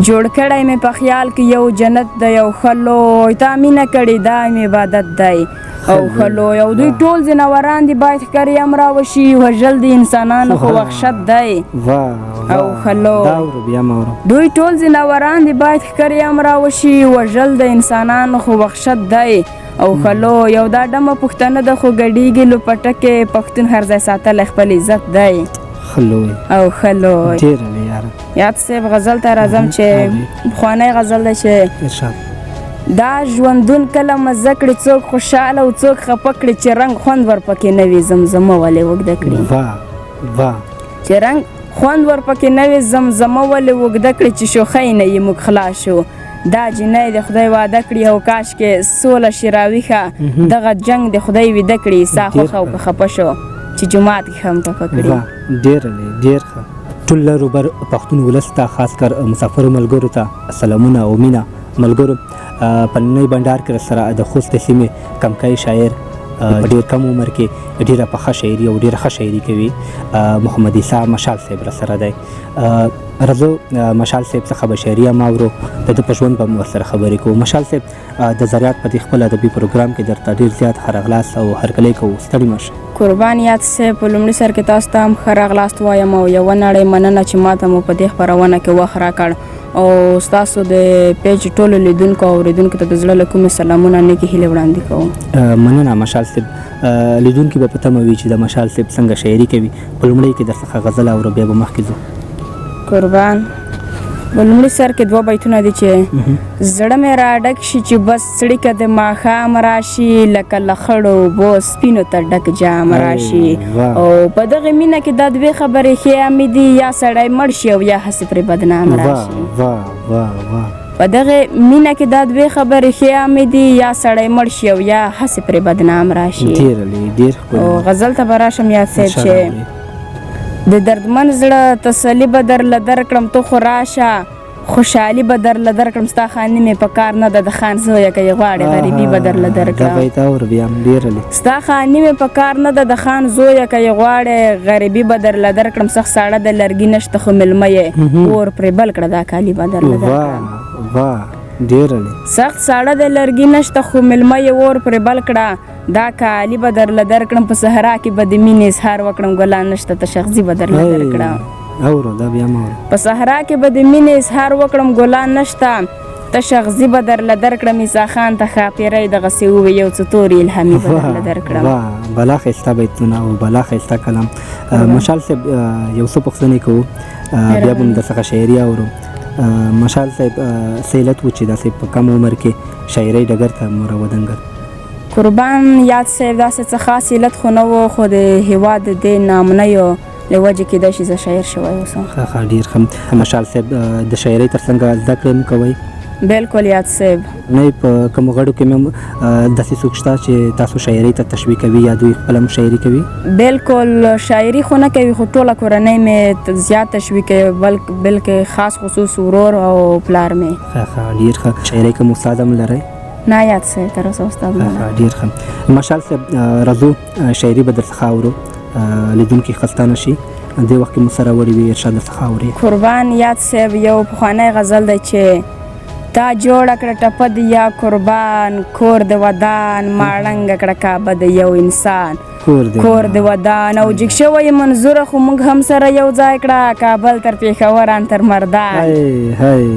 جوړ کړی مې په خیال کې یو جنت دی او ښه لوی، تا مینه کړې دا مې عبادت دی او ښه لوی. او دوی ټول ځناوران دي، باید ښکر یې هم راوشي، وژل د انسانانو خو وحشت دی او ښه لوی. دوی ټول ځناوران دي، باید ښکر یې هم راوشي، وژل د انسانانو خو وحشت دی او ښه لوی. او دا ډمه پښتنه ده خو ګډېږي لوپټکې، پښتون هر ځای ساتلی خپل عزت دی ښه لوی او ښه لوی. ډېر لوی یاره. یاد صاحب غزل ته راځم چې پخوانی غزل دی چې ارشاد. دا ژوندون کله مزه کړي، څوک خوشحاله او څوک خفه کړي، چې رنګ خوند ورپکې نه وي زمزمه ولې اوږده کړي. واه واه. چې رنګ خوند ورپکې نه وي زمزمه ولې اوږده کړي، چې شوخۍ نه یې موږ خلاص شو. دا جینۍ د خدای واده کړي او کاش کې سوله شي راویښه، دغه جنګ د خدای ویده کړي، سا خوښه او که خفه شو چې جومات کې هم ټپه کړي. واه ډېر ډېر ښه. ټول لر و بر پښتون ولس ته، خاص کر مسافرو ملګرو ته سلامونه او مینه. ملګرو په ننۍ بنډار کې سره د خوست د سیمې کمکی شاعر، په ډېر کم عمر کې ډېره پخه شاعري او ډېره ښه شاعري کوي، محمد عیسی مشال صاحب را سره دی. راځو مشال صاحب څخه به شاعري هم اورو، د ده په ژوند به هم ورسره خبرې کوو. مشال صاحب د زریات په دې خپل ادبي پروګرام کې درته ډېر زیات ښه راغلاست او هرکلی کوو، ستړي مه شئ. قربان یاد صاحب، په لومړي سر کې تاسو ته هم ښه راغلاست وایم او یوه نړۍ مننه چې ماته مو په دې خپرونه کې وخت راکړ، او ستاسو د پیج ټولو لیدونکو او اورېدونکو ته د زړه له کومې سلامونه نیکې هیلې وړاندې کوم. مننه مشال صاحب. لیدونکي به په تمه وي چې د مشال صاحب څنګه شاعري کوي. په لومړۍ کې در څخه غزل اورو، بیا به مخکې ځو. قربان، په لومړي سر کې دوه بیتونه دي چې زړه مې را ډک شي چې بس څړیکه د ماښام راشي، لکه له خړو اوبو سپینو ته ډک جام راشي. او په دغې مینه کې دا دوې خبرې ښې عامې دي، یا سړی مړ شي او یا هسې پرې بدنام راشي. په دغې مینه کې دا دوې خبرې ښې عامې دي، یا سړی مړ شي او یا هسې پرې بدنام راشي. ډېر ښکلی. او غزل ته به راشم یاد صاحب چې د دردمن زړه تسلي به درله درکړم، ته خو راشه خوشحالي به درله درکړم، ستا خاني مې په کار نه ده د خان زویه که یې غواړې غریبي به درله درکړم. ستا خاني مې په کار نه ده د خان زویه که یې غواړې غریبي به درله درکړم، سخت ساړه د لرګي نشته خو مېلمه یې اور پرې بل کړه دا کالي به درله درکړم. سخت ساړه د لرګي نشته خو مېلمه یې اور پرې بل کړه دا کالي به درله درکړم، په صحرا کې به د مینې اظهار وکړم، ګلان نشته ته شغزي به درله درکړم. په صحرا کې به د مینې اظهار وکړم، ګلان نشته ته شغزي به درله درکړم، عیسی خان ته ښاپېرۍ دغسې ووې یو څه تورې الهامي به درله درکړم. واه بلا ښایسته بیتونه او بلا ښایسته کلام. مشال صاحب یو څه پوښتنې کوو، بیا به موږ درڅخه شاعري اورو. مشال صاحب څه علت و چې داسې په کم عمر کې شاعرۍ ډګر ته مو راودنګل؟ قربان یاد صاحب، داسې څه خاص علت خو نه و، خو د هېواد د دې نامنیو له وجې کېدای شي زه شاعر شوی اوسم. ښه ښه ډېر ښه. مشال صاحب د شاعرۍ تر څنګه زده کړې هم کوئ؟ بالکل یاد صاحب. نه په کومو غړو کې مې داسې څوک شته چې تاسو شاعرۍ ته تشویقوي یا دوی خپله هم شاعري کوي؟ بالکل شاعري خو نه کوي، خو ټوله کورنۍ مې زیات تشویق کوي، بلکې خاص خصوص ورور او پلار مې. ښه ښه ډېر ښه. شاعرۍ کوم استاد هم لرئ؟ نه یاد صاحب تر اوسه استاد نه لرم. ډېر ښه. مشال صاحب راځو شاعري به درڅخه اورو، لیدونکي خسته نه شي. دې وخت کې مو سره وړي وي، ارشاد درڅخه اوري. قربان یاد صاحب، یو پخوانی غزل دی چې تا جوړه کړه ټپه د یا قربان، کور د ودان ما ړنګه کړه کعبه د یو انسان، کور د ودان. او جګ شوی منظوره خو موږ هم سره یو ځای کړه، کابل تر پېښور ان تر مردان،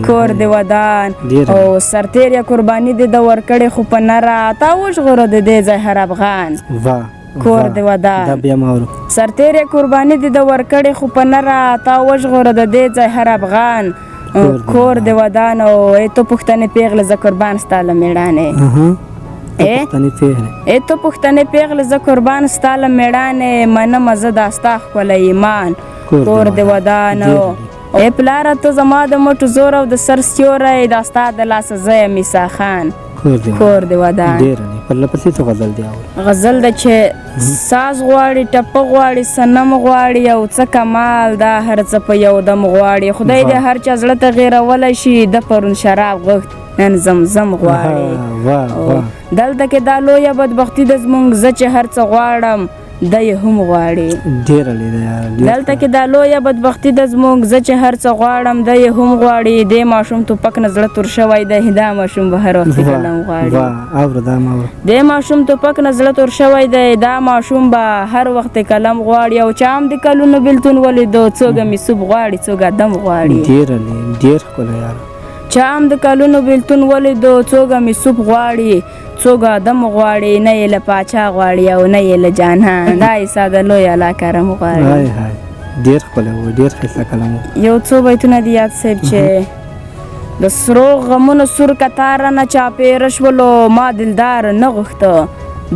کور د ودان. او سرتېر یا قرباني دې ده ورکړې خو په نره، تا وژغوره د دې ځای هر افغان، کور د ودان. سرتېر یا قرباني دې ده ورکړې خو په نره، تا وژغوره د دې ځای هر افغان، کور د ودان. او ای ته پښتنې پېغلې زه قربان ستا له مېړانې، ای ته پښتنې پېغلې زه قربان ستا له مېړانې، منمه زه دا ستا ښکلی ایمان، کور د ودان. ای پلاره ته زما د مټو زور او د سر سیوری، دا ستا د لاسه زه یم عیسی خان، کور د ودان. پرله پسې څه غزل دی اورو؟ غزل ده چې ساز غواړي، ټپه غواړي، صنم غواړي، او څه کمال دا هر څه په یو دم غواړي. خدای دې هر چا زړه ته غېرولی شي، د پرون شراب غوښت نن زمزم غواړي. دلته کې دا لویه بدبختي ده زموږ، زه چې هر څه غواړم دی یې هم غواړي. ډېره لوی ده یاره. دلته کې دا لویه بدبختي ده زموږ، زه چې هر څه غواړم دی یې هم غواړي. دې ماشوم توپک نه زړه تور شوی دی، دا ماشوم به هر وخت قلم غواړي. اوره دا ما اوره. دې ماشوم توپک نه زړه تور شوی دی، دا ماشوم به هر وخت قلم غواړي. او چا هم د کلونو بېلتون ولیدو، څوک مې سوپ غواړي څوک ادم غواړي. ډېره لوی، ډېر ښکلی یاره. چا هم د کلونو بېلتون ولیدو، څوک مې سوپ غواړي څوک ادم غواړي. نه یې له پاچا غواړي او نه یې له جانان، دا یې ساده لوی الله کرم غواړي. های های، ډېر ښکلی و، ډېر ښایسته کلام و. یو څو بیتونه دي یاد صاحب چې د سرو غمونو سور کتار رانه چاپېره شولو، ما دلدار نه غوښته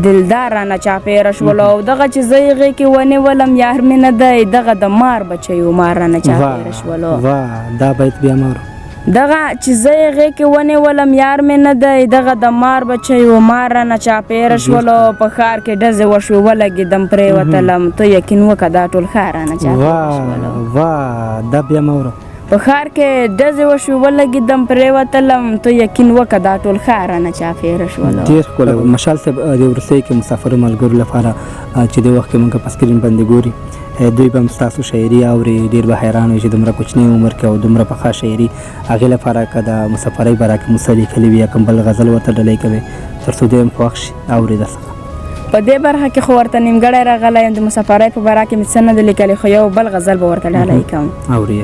دلدار رانه چاپېره شولو. او دغه چې زه یې غېږ کې ونیولم یار مې نه دی، دغه د مار بچی و مار رانه چاپېره شولو. واه، دا بیت بیا مه اورو. دغه چې زه یې غېږ کې ونیولم یار مې نه دی، دغه د مار بچی و مار رانه چاپېره شولو. په ښار کې ډزې وشوې ولګېدم پرېوتلم، ته یقین وکړه دا ټول ښار رانه چاپېره شولو. واه، دا بیا مه اورو. په ښار کې ډزې وشوې ولګېدم پرېوتلم، ته یقین وکړه دا ټول ښار رانه چاپېره شولو. ډېر ښکلی. مشال صاحب، دې وروستیو کې مسافرو ملګرو لپاره چې دې وخت کې موږ په سکرین باندې ګوري، دوی به هم ستاسو شاعري اوري، ډېر به حیران وي چې دومره کوچنی عمر کې او دومره پخه شاعري. هغې لپاره که د مسافرۍ باره کې مو څه لیکلي وي یا کوم بل غزل ورته ډلۍ کوي تر څو دوی هم خوښ شي اوري در څخه. په دې برخه کې خو ورته نیمګړی راغلی یم، د مسافرۍ په باره کې مې څه نه دي لیکلي، خو یو بل غزل به ورته ډالۍ کوم. اوري.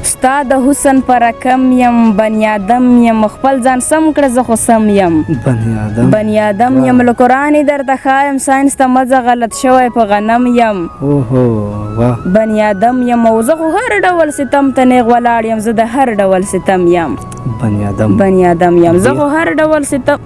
ستا د حسن په رقم یم، بنیادم یم، خپل ځان سم کړه زه خو سم یم. بنیادم. بنیادم یم، له قرآن یې درته ښایم، ساینس ته مه ځه غلط شوی په غنم یم. اوهو، واه. بنیادم یم او زه خو هر ډول ستم ته نېغ ولاړ یم، زه د هر ډول ستم یم. بنیادم. بنیادم یم، زه خو هر ډول ستم،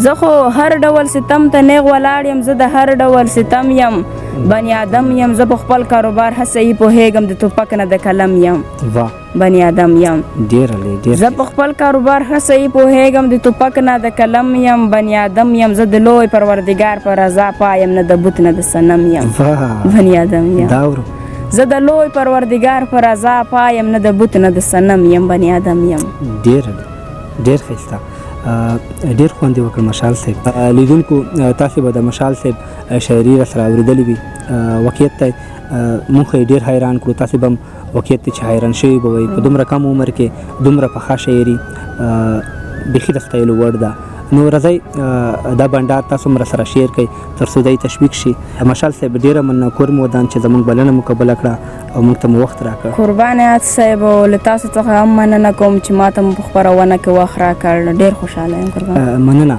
زه خو هر ډول ستم ته نېغ ولاړ یم، زه د هر ډول ستم یم. بنیادم یم، زه په خپل کاروبار هڅه یې پوهېږم، د توپک نه د قلم یم. واه. بنیادم یم. ډېره لوی، ډېر. زه په خپل کاروبار ښه صحیح پوهېږم، د توپک نه د قلم یم. بنیادم یم، زه د لوی پروردګار په رضا پایم، نه د بت نه د صنم یم. بنیادم یم. دا اورو. زه د لوی پروردګار په رضا پایم، نه د بت نه د صنم یم. بنیادم یم. ډېره لوی، ډېر ښایسته، ډېر خوند یې وکړ مشال صاحب. لیدونکو، تاسې به د مشال صاحب شاعري را سره اورېدلې وي. واقعیت دی موږ خو یې ډېر حیران کړو، تاسې به هم واقعیت دی چې حیران شوي به وئ. په دومره کم عمر کې دومره پخه شاعري بیخي د ستایلو وړ ده. نو راځئ دا بنډار تاسو هم راسره شیر کړئ تر څو دی تشویق شي. مشال صاحب ډېره مننه، کور مو ودان چې زموږ بلنه مو قبوله کړه او موږ ته مو وخت راکړ. قربان یاد صاحب، له تاسو څخه هم مننه کوم چې ما ته مو په خپرونه کې وخت راکړ، ډېر خوشحاله یم. قربان. مننه.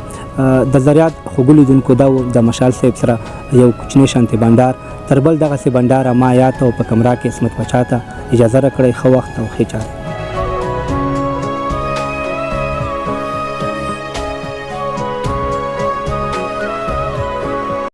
د زریات خوږو لیدونکو، دا و د مشال صاحب سره یو کوچنی شانتې بنډار. تر بل دغسې بنډاره ما یاد او په کمره کې عصمت پاچا ته اجازه راکړئ. ښه وخت او ښې چارې.